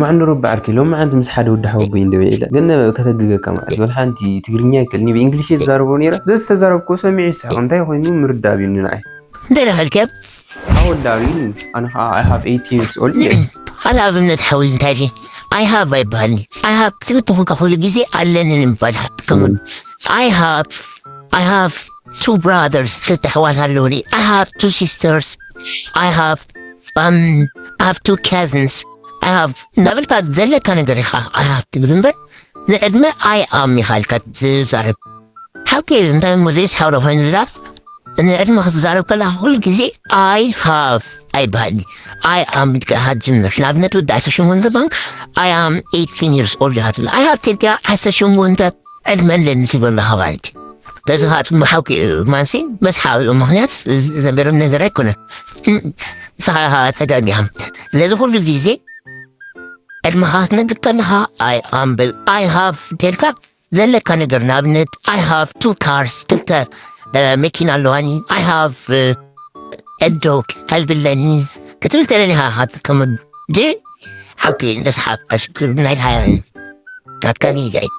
ማዕንድሮ በዓልኪ ሎሚ ዓንቲ ምስ ሓደ ወዲ ሓወቦይ እንደ ኢለ ግን ከተግገካ ማለት ወላ ሓንቲ ትግርኛ ይክእልኒ ብእንግሊሽ ዝዛረቦ ነይረ። ዘዝተዛረብኮ ሰሚዑ ይስሕቕ እንታይ ኮይኑ ምርዳእ ኣብዩኒ ንዓይ። እንታይ ደኸልከ? ኣወዳቢ ኣነ ከዓ I have eighteen years old እየ። ቃል ኣብነት ሓዊ እንታይ ድዩ? I have ኣይበሃልኒ። I have ትብል ተኾንካ ኩሉ ግዜ ኣለኒ ንምባል ትከውን። I have I have two brothers ክልተ ኣሕዋት ኣለውኒ። I have two sisters. I have um I have two cousins. I have እናበልካ ዘለካ ነገር ኢኻ I have ትብል እምበር ንዕድመ I am ኢኻ ኢልካ ትዛረብ። ሓቂ እንታይ እሞ ዘይስሓቕዶ ኮይኑ ዝላስ ንዕድመ ክትዛረብ ከለኻ ኩሉ ግዜ I have ኣይበሃል። I am ኢልካ ኢኻ ትጅምር። ንኣብነት ወዲ ዓሰርተ ሸሞንተ ኮንክ I am eighteen years old ኢኻ ትብል። I have ተልካ ዓሰርተ ሸሞንተ ዕድመ ኣለኒ ትብል ኣለኻ ማለት እዩ። በዚ ከዓ ትሞ ሓቂ እዩ ማንሲ መስሓቕ እዩ ምክንያት ዘገርም ነገር ኣይኮነ። ንስኻ ኢኻ ተጋጊኻ። ስለዚ ኩሉ ግዜ ዕድመኻ ክትነግር ከለኻ I am በል I have ተልካ ዘለካ ነገር ንኣብነት I have two cars ክልተ መኪና ኣለዋኒ I have a dog ከልቢ ኣለኒ ክትብል ተለኒ ኢኻ ትጥቀመሉ። ድ ሓቂ እንደስሓብ ናይ ሃያ ናትካ ጌጋ እዩ።